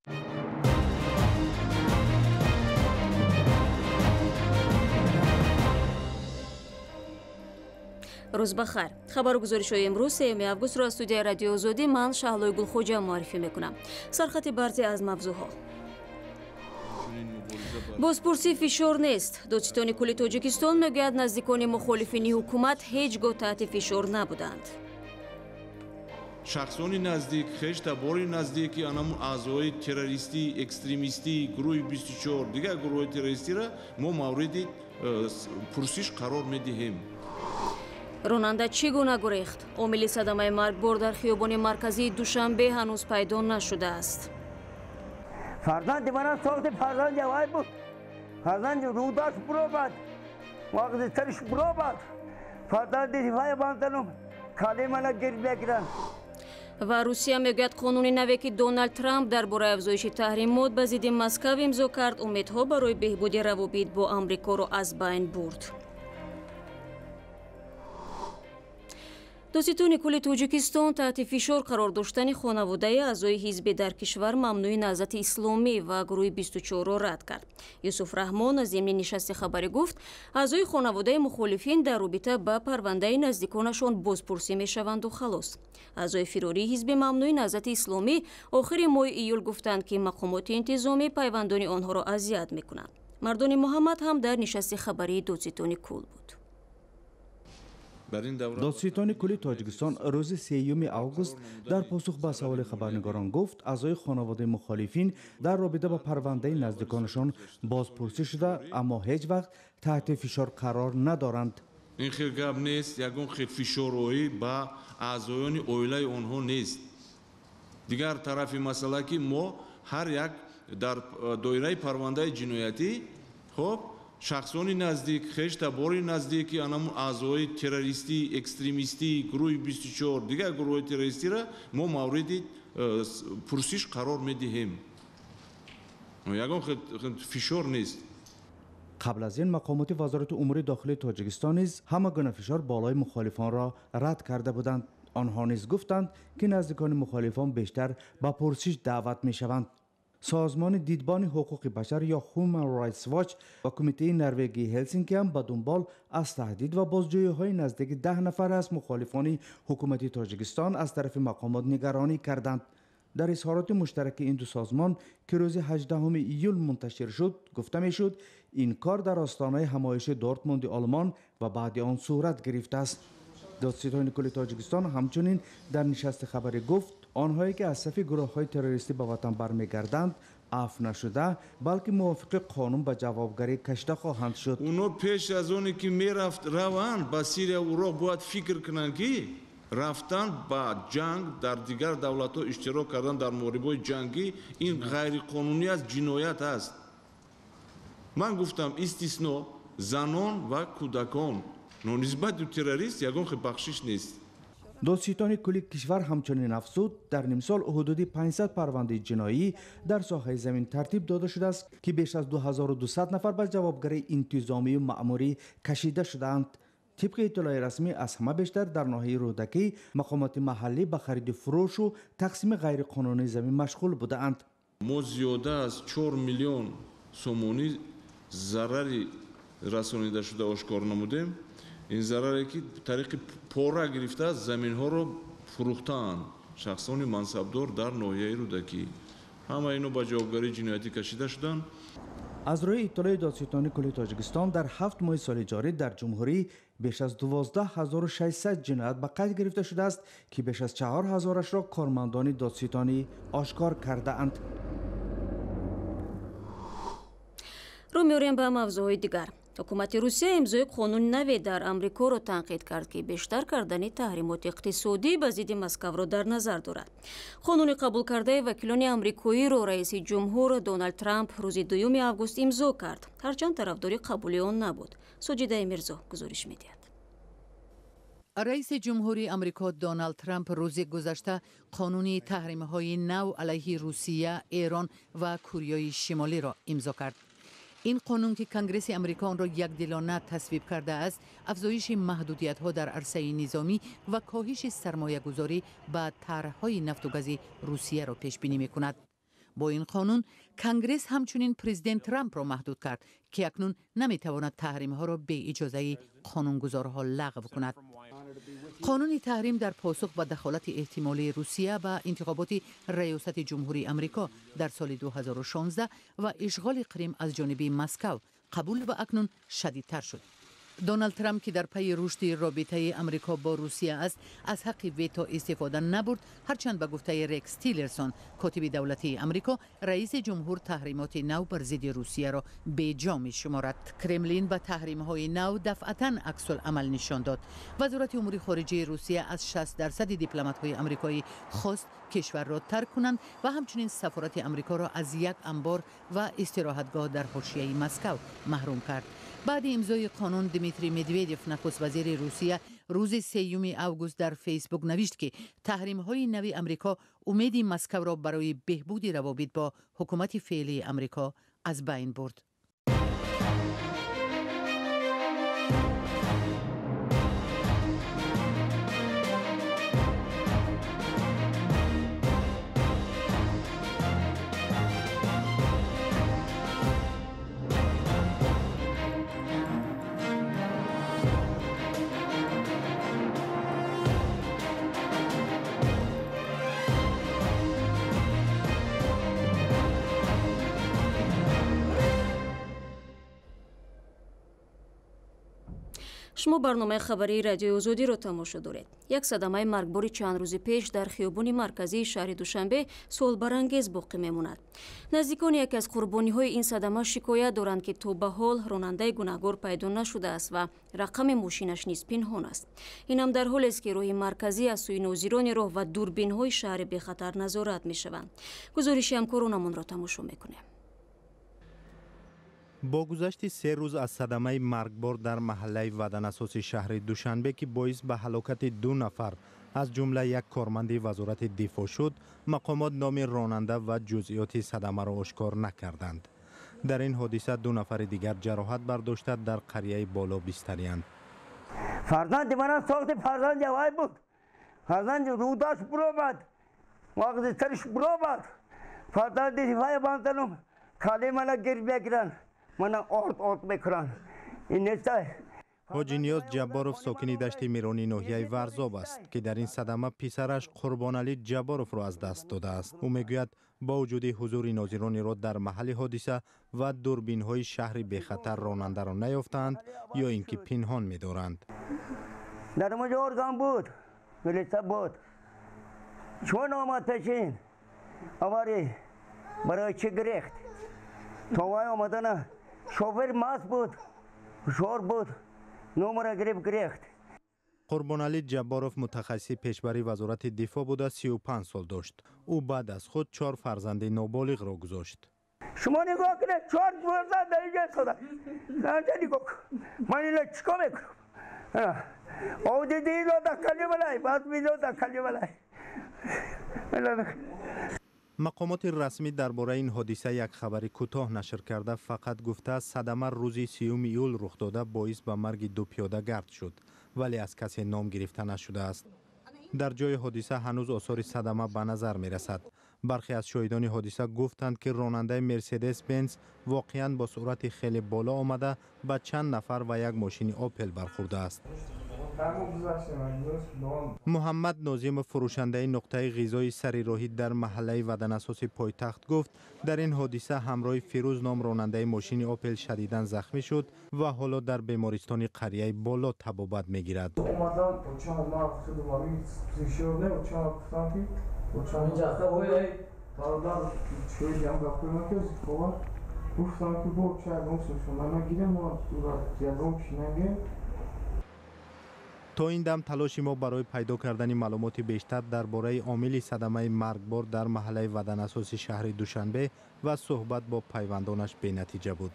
Рӯз ба хайр. Хабару гузоришҳои имрӯз, 3 августро аз студияи Радиои Озодӣ ман, Шаҳлои Гулхоҷа, муаррифӣ мекунам. Сархати баъзе аз мавзӯъҳо. Бозпурсӣ фишор нест. Додситони кулли Тоҷикистон мегӯяд, наздикони мухолифини ҳукумат ҳеҷ гоҳ таҳти фишор набуданд. Шахсони наздик, хештабори наздики анамун аъзои террористӣ, экстремистӣ, гурӯҳи 24, дигар гурӯҳи террористиро мо мавриди пурсиш қарор медиҳем. Ронанда чӣ гуна гурехт? Омили садамаи маргбор дар хиёбони марказии Душанбе ҳанӯз пайдо нашудааст. Фарзанди манам сохти, фарзанди авай буд. Фарзанди рӯдаш буробад, мағзи сариш буробад. Фарзанди вай банданум, кале мана гир мегиранд. Ва Русия мегӯяд, қонуни наве, ки Доналд Трамп дар бораи афзоиши таҳримот ба зидди Москав имзо кард, умедҳо барои беҳбуди равобит бо Амрикоро аз байн бурд. Додситони кулли Тоҷикистон таҳти фишор қарор доштани хонаводаи аъзои ҳизби дар кишвар мамнӯи Наҳзати Исломӣ ва гурӯҳи 24-ро рад кард. Юсуф Раҳмон аз зимни нишасти хабарӣ гуфт, аъзои хонаводаи мухолифин дар робита ба парвандаи наздиконашон бозпурсӣ мешаванду халос. Аъзои фирории ҳизби мамнӯи Наҳзати Исломӣ охири моҳи июл гуфтанд, ки мақомоти интизомӣ пайвандони онҳоро азият мекунанд. Мардони Муҳаммад ҳам дар нишасти хабарии додситони кул буд. Додситони кулли Тоҷикистон рӯзи 3 август дар посух ба саволи хабарнигорон гуфт, аъзои хонаводаи мухолифин дар робита ба парвандаи наздиконашон бозпурсӣ шуда, аммо ҳеҷ вақт таҳти фишор қарор надоранд. Ин хел гап нест, ягон хел фишорҳоӣ ба аъзоёни оилаи онҳо нест. Дигар тарафи масъала, ки мо ҳар як дар доираи парвандаи ҷиноятӣ, хоб, шахсони наздик, хештабори наздики анамун аъзои террористӣ, экстремистӣ, гурӯҳи 24, дигар гурӯҳи террористиро мо мавриди пурсиш қарор медиҳем. Ягон фишор нест. Қабл аз ин мақомоти Вазорати умури дохилии Тоҷикистон низ ҳама гуна фишор болои мухолифонро рад карда буданд. Онҳо низ гуфтанд, ки наздикони мухолифон бештар ба пурсиш даъват мешаванд. Созмони Дидбони ҳуқуқи башар ё Human Rights Watch ва Кумитаи Норвегии Ҳелсинки ҳам ба дунбол аз таҳдид ва бозҷӯиҳои наздики 10 нафар аз мухолифони ҳукумати Тоҷикистон аз тарафи мақомот нигаронӣ карданд. Дар изҳороти муштараки ин ду созмон, ки рӯзи 18 июл мунташир шуд, гуфта мешуд, ин кор дар остонаи ҳамоиши Дортмунди Олмон ва баъди он сурат гирифтааст. Додситони кулли Тоҷикистон ҳамчунин дар нишасти хабарӣ гуфт, онҳое ки аз сафи гурӯҳҳои террористӣ ба ватан бармегарданд, афв нашуда, балки мувофиқи қонун ба ҷавобгарӣ кашида хоҳанд шуд. Оно пеш аз оне ки мерафт раванд ба Сирия, Ироқ, бояд фикр кунанд, ки рафтан ба ҷанг, дар дигар давлатҳо иштирок кардан дар муҳорибаҳои ҷангӣ, ин ғайриқонунӣ аст, ҷиноят аст. Ман гуфтам, истисно занон ва кӯдакон, но нисбати террорист ягон хел бахшиш нест. Додситони кулли кишвар ҳамчунин афзуд, дар нимсол ҳудуди 500 парвандаи ҷиноӣ дар соҳаи замин тартиб дода шудааст, ки беш аз 2200 нафар ба ҷавобгарии интизомию маъмурӣ кашида шудаанд. Тибқи иттилои расмӣ, аз ҳама бештар дар ноҳияи Рӯдакӣ мақомоти маҳаллӣ ба хариди фурӯшу тақсими ғайриқонунии замин машғул будаанд. Мо зиёда аз 4 миллион сомонӣ зарари расонида шуда ошкор намудем. Ин зараре, ки тариқи пора гирифта заминҳоро фурӯхтаанд шахсони мансабдор дар ноҳияи Рӯдакӣ. Ҳама ино ба ҷавобгарии ҷиноятӣ кашида шуданд. Аз рӯи иттилои Додситони кулли Тоҷикистон, дар 7 моҳи соли ҷорӣ дар ҷумҳурӣ беш аз 12 600 ҷиноят ба қайд гирифта шудааст, ки беш аз 4000-ашро кормандони додситонӣ ошкор кардаанд. Рӯ меорем ба мавзӯъҳои дигар. Ҳукумати Русия имзои қонуни наве дар Амрикоро танқид кард, ки бештар кардани таҳримоти иқтисодӣ ба зидди Москавро дар назар дорад. Қонуни қабулкардаи вакилони амрикоиро раиси ҷумҳур Доналд Трамп рӯзи 2 август имзо кард, ҳарчанд тарафдори қабули он набуд. Соҷидаи Мирзо гузориш медиҳад. Раиси ҷумҳурии Амрико Доналд Трамп рӯзи гузашта қонуни таҳримҳои нав алайҳи Русия, Эрон ва Кӯрёи Шимолиро имзо кард. Ин қонун, ки Конгресси Амрико онро якдилона тасвиб кардааст, афзоиши маҳдудиятҳо дар арсаи низомӣ ва коҳиши сармоягузорӣ ба тарҳҳои нафту гази Русияро пешбинӣ мекунад. Бо ин қонун Конгресс ҳамчунин президент Трампро маҳдуд кард, ки акнун наметавонад таҳримҳоро бе иҷозаи қонунгузорҳо лағв кунад. Қонуни таҳрим дар посух ба дахолати эҳтимолии Русия ба интихоботи раёсати ҷумҳурии Амрико дар соли 2016 ва ишғоли Қрим аз ҷониби Москав қабул ва акнун шадидтар шуд. Доналд Трамп, ки дар пайи рушди робитаи Амрико бо Русия аст, аз ҳаққи вето истифода набурд, ҳарчанд ба гуфтаи Рекс Тиллерсон, котиби давлатии Амрико, раиси ҷумҳур таҳримоти нав бар зидди Русияро беҷо мешуморад. Кремлин ба таҳримҳои нав дафъатан аксулъамал нишон дод. Вазорати умури хориҷии Русия аз 60% дипломатҳои амрикоӣ хост кишварро тарк кунанд ва ҳамчунин сафорати Амрикоро аз як амбор ва истироҳатгоҳ дар ҳошияи Москав маҳрум кард. Баъди имзои қонун Дмитрий Медведев, нахуст вазири Русия, рӯзи 3 август дар Фейсбук навишт, ки таҳримҳои нави Амрико умеди Москавро барои беҳбуди равобит бо ҳукумати феълии Амрико аз байн бурд. Шумо барномаи хабарии Радиои Озодиро тамошо доред. Як садамаи маргбори чанд рӯзи пеш дар хиёбони марказии шаҳри Душанбе суолбарангез боқӣ мемонад. Наздикони яке аз қурбониҳои ин садама шикоят доранд, ки то ба ҳол ронандаи гунаҳгор пайдо нашудааст ва рақами мошинаш низ пинҳон аст. Инам дар ҳолест, ки роҳи марказӣ аз сӯи нозирони роҳ ва дурбинҳои шаҳри бехатар назорат мешаванд. Гузориши ҳамкоронамонро тамошо мекунем. Бо гузашти 3 рӯз аз садамаи маргбор дар маҳаллаи Ваданасоси шаҳри Душанбе, ки боис ба ҳалокати 2 нафар аз ҷумла як корманди вазорати дифоъ шуд, мақомот номи ронанда ва ҷузъиёти садамаро ошкор накарданд. Дар ин ҳодиса 2 нафари дигар ҷароҳат бардошта дар қарияи Боло бистариянд. Фарзанди манам сохти фарзанди авай буд. Фарзанди рӯдаш буромад, мағзи сариш буромад. Фарзанди вай бандалум кале мана гир мегиранд, мана орд орд мекунанд. Ин неста. Ҳоҷи Ниёз Ҷабборов сокини дашти Миронии ноҳияи Варзоб аст, ки дар ин садама писараш Қурбоналӣ Ҷабборовро аз даст додааст. Ӯ мегӯяд, бо вуҷуди ҳузури нозиронеро дар маҳалли ҳодиса ва дурбинҳои шаҳри бехатар ронандаро наёфтаанд ё ин ки пинҳон медоранд. Дар муҷо орган буд, милиса буд. Чун омад пешин, авари барои чӣ гирехт? То вай омадана шофер маст буд, ҳушёр буд, номера гирифт гирехт. Қурбоналӣ Ҷабборов мутахассиси пешбари вазорати дифоъ буда 35 сол дошт. Ӯ баъд аз худ 4 фарзанди ноболиғро гузошт. Шумо нигоҳ кунед, 4 фарзанд дар инҷа истода. Инҷа нигоҳ кун. Ман ина чикор мекунам? Ов диди ино дакали балай, баъд ино дакали балай. Мақомоти расмӣ дар бораи ин ҳодиса як хабари кӯтоҳ нашр карда, фақат гуфтааст, садама рӯзи 3 июл рух дода, боис ба марги 2 пиёдагард шуд, вале аз касе ном гирифта нашудааст. Дар ҷои ҳодиса ҳанӯз осори садама ба назар мерасад. Бархе аз шоҳидони ҳодиса гуфтанд, ки ронандаи Мерседес Бенз воқеан бо суръати хеле боло омада ба чанд нафар ва як мошини Опел бархӯрдааст. Муҳаммад Нозимов, фурӯшандаи нуқтаи ғизои сари роҳӣ дар маҳаллаи Ваданасоси пойтахт, гуфт, дар ин ҳодиса ҳамроҳи Фирӯз ном ронандаи мошини Опел шадидан захмӣ шуд ва ҳоло дар бемористони қарияи Боло табобат мегирад. То ин дам талоши мо барои пайдо кардани маълумоти бештар дар бораи омили садамаи маргбор дар маҳаллаи Ваданасоси шаҳри Душанбе ва суҳбат бо пайвандонаш бенатиҷа буд.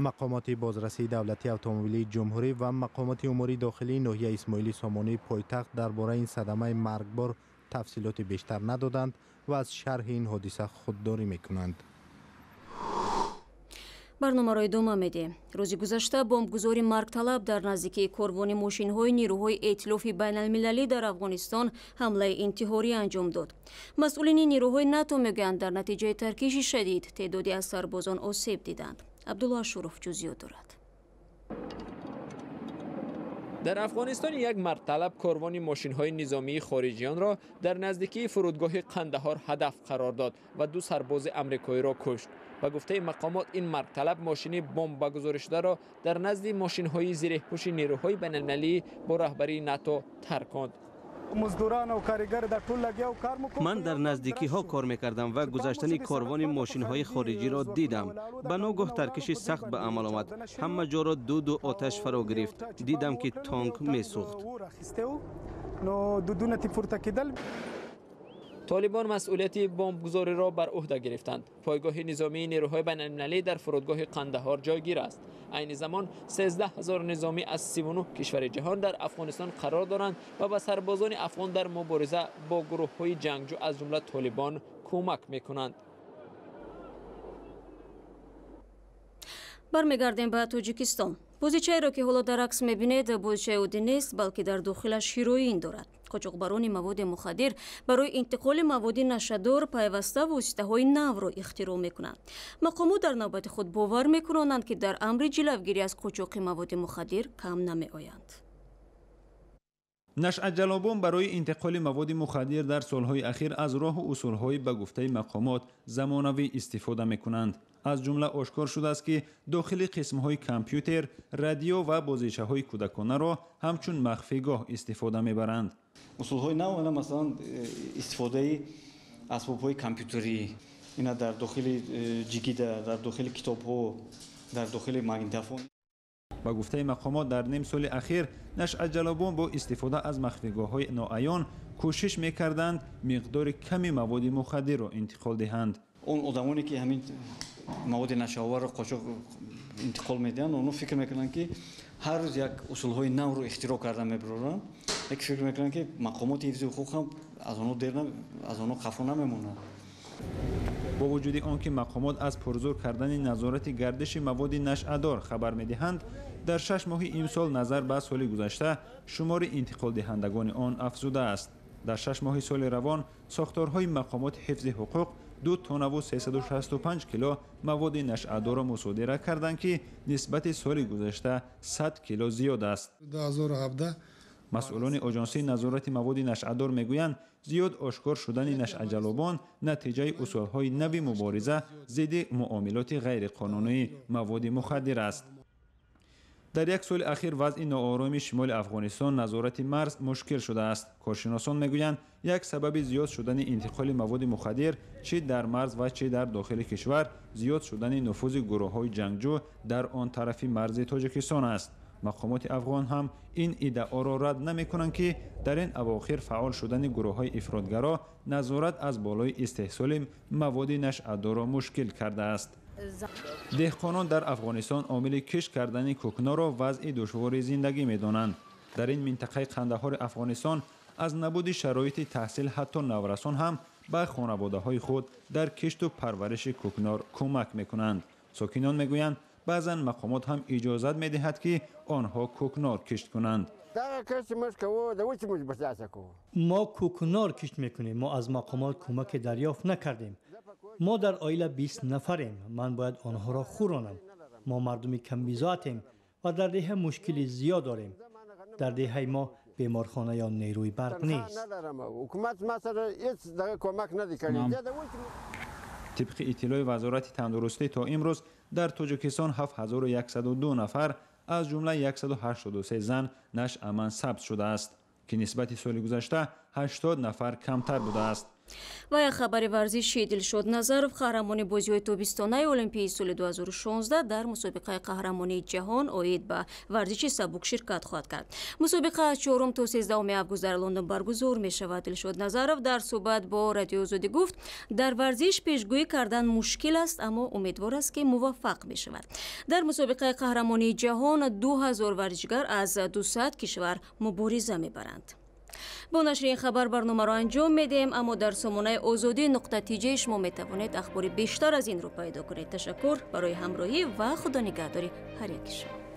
Мақомоти бозрасии давлатии автомобилии ҷумҳурӣ ва мақомоти умури дохилии ноҳияи Исмоили Сомонии пойтахт дар бораи ин садамаи маргбор тафсилоти бештар надоданд ва аз шарҳи ин ҳодиса худдорӣ мекунанд. Барномаро идома медиҳем. Рӯзи гузашта бомбгузори маргталаб дар наздикии корвони мошинҳои нирӯҳои эътилофи байналмилалӣ дар Афғонистон ҳамлаи интиҳорӣ анҷом дод. Масъулини нирӯҳои НАТО мегӯянд, дар натиҷаи таркиши шадид теъдоде аз сарбозон осеб диданд. Абдулло Ашуров ҷузъиёт дорад. Дар Афғонистон як маргталаб корвони мошинҳои низомии хориҷиёнро дар наздикии фурудгоҳи Қандаҳор ҳадаф қарор дод ва ду сарбози амрикоиро кушт. Ба гуфтаи мақомот, ин маргталаб мошини бомбагузоришударо дар назди мошинҳои зиреҳпӯши нерӯҳои байналмилалӣ бо раҳбарии НАТО тарконд. Ман дар наздикиҳо кор мекардам ва гузаштани корвони мошинҳои хориҷиро дидам. Ба ногоҳ таркиши сахт ба амал омад. Ҳама ҷоро дуду оташ фаро гирифт. Дидам, ки тонк месӯхт. Толибон масъулияти бомбгузориро бар уҳда гирифтанд. Пойгоҳи низомии нерӯҳои байналмилалӣ дар фурудгоҳи Қандаҳор ҷойгир аст. Айни замон 13 ҳазор низомӣ аз 39 кишвари ҷаҳон дар Афғонистон қарор доранд ва ба сарбозони афғон дар мубориза бо гурӯҳҳои ҷангҷӯ аз ҷумла Толибон кӯмак мекунанд. Бармегардем ба Тоҷикистон. Бозичаеро, ки ҳоло дар акс мебинед, бозичаи оддӣ нест, балки дар дохилаш ҳероин дорад. Қочоқбарони маводи мухаддир барои интиқоли маводи нашадор пайваста воситаҳои навро ихтироъ мекунанд. Мақомот дар навбати худ бовар мекунонанд, ки дар амри ҷилавгирӣ аз қочоқи маводи мухаддир кам намеоянд. Нашъаҷалобон барои интиқоли маводи мухаддир дар солҳои ахир аз роҳу усулҳои ба гуфтаи мақомот замонавӣ истифода мекунанд. Аз ҷумла ошкор шудааст, ки дохили қисмҳои компютер, радио ва бозичаҳои кӯдаконаро ҳамчун махфигоҳ истифода мебаранд. Усулҳои нав, масалан, истифодаи асбобҳои компютерӣ, ина дар дохили ҷигида, дар дохили китобҳо, дар дохили магнитофон. Ба гуфтаи мақомот, дар ним соли ахир нашъаҷалобон бо истифода аз махфигоҳҳои ноаён кӯшиш мекарданд миқдори ками маводи мухаддирро интиқол диҳанд. Он одамоне, ки ҳамин маводи нашъаоварро қочоқ интиқол медиҳанд, онҳо фикр мекунанд, ки ҳар рӯз як усулҳои навро ихтироъ карда мебароранд, як фикр мекунанд, ки мақомоти ҳифзи ҳуқуқ ҳам аз онҳо дер аз онҳо қафо намемонанд. Бо вуҷуди он ки мақомот аз пурзур кардани назорати гардиши маводи нашъадор хабар медиҳанд, дар 6 моҳи имсол назар ба соли гузашта шумори интиқолдиҳандагони он афзудааст. Дар 6 моҳи соли равон сохторҳои мақомоти ҳифзи ҳуқуқ 2 тоннаву 365 кило маводи нашъадорро мусодира карданд, ки нисбати соли гузашта 100 кило зиёд аст. 2017 Масъулони оҷонсии назорати маводи нашъадор мегӯянд, зиёд ошкор шудани нашъаҷалобон натиҷаи усулҳои нави мубориза зидди муомилоти ғайриқонунии маводи мухаддир аст. Дар як соли ахир вазъи ноороми шимоли Афғонистон назорати марз мушкил шудааст. Коршиносон мегӯянд, як сабаби зиёд шудани интиқоли маводи мухаддир чӣ дар марз ва чӣ дар дохили кишвар зиёд шудани нуфузи гурӯҳҳои ҷангҷӯ дар он тарафи марзи Тоҷикистон аст. Мақомоти афғон ҳам ин иддаоро рад намекунанд, ки дар ин авохир фаъол шудани гурӯҳҳои ифротгаро назорат аз болои истеҳсоли маводи нашъадорро мушкил кардааст. Деҳқонон дар Афғонистон омили кишт кардани кӯкноро вазъи душвори зиндагӣ медонанд. Дар ин минтақаи Қандаҳори Афғонистон аз набуди шароити таҳсил ҳатто наврасон ҳам ба хонаводаҳои худ дар кишту парвариши кӯкнор кӯмак мекунанд. Сокинон мегӯянд, баъзан мақомот ҳам иҷозат медиҳад, ки онҳо кӯкнор кишт кунанд. Мо кӯкнор кишт мекунем. Мо аз мақомот кӯмаке дарёфт накардем. Мо дар оила 20 нафарем. Ман бояд онҳоро хӯронам. Мо мардуми камбизоатем ва дар деҳа мушкили зиёд дорем. Дар деҳаи мо беморхона ё нерӯи барқ нест. Тибқи иттилои Вазорати тандурустӣ, то имрӯз дар Тоҷикистон 7102 нафар, аз ҷумла 183 зан нашъаман сабт шудааст, ки нисбати соли гузашта 80 нафар камтар будааст. Ва як хабари варзишӣ. Дилшод Назаров, қаҳрамони бозиҳои тобистонаи Олимпии соли 2016, дар мусобиқаи қаҳрамонии ҷаҳон оид ба варзиши сабук ширкат хоҳад кард. Мусобиқа аз 4 то 13 август дар Лондон баргузор мешавад. Дилшод Назаров дар суҳбат бо Радиои Озодӣ гуфт, дар варзиш пешгӯӣ кардан мушкил аст, аммо умедвор аст, ки муваффақ мешавад. Дар мусобиқаи қаҳрамонии ҷаҳон 2000 варзишгар аз 200 кишвар мубориза мебаранд. Бо нашри ин хабар барномаро анҷом медиҳем, аммо дар сомонаи озодӣ нуқта тиҷ шумо метавонед ахбори бештар аз инро пайдо кунед. Ташаккур барои ҳамроҳӣ ва худо нигаҳдори ҳар яки шумо.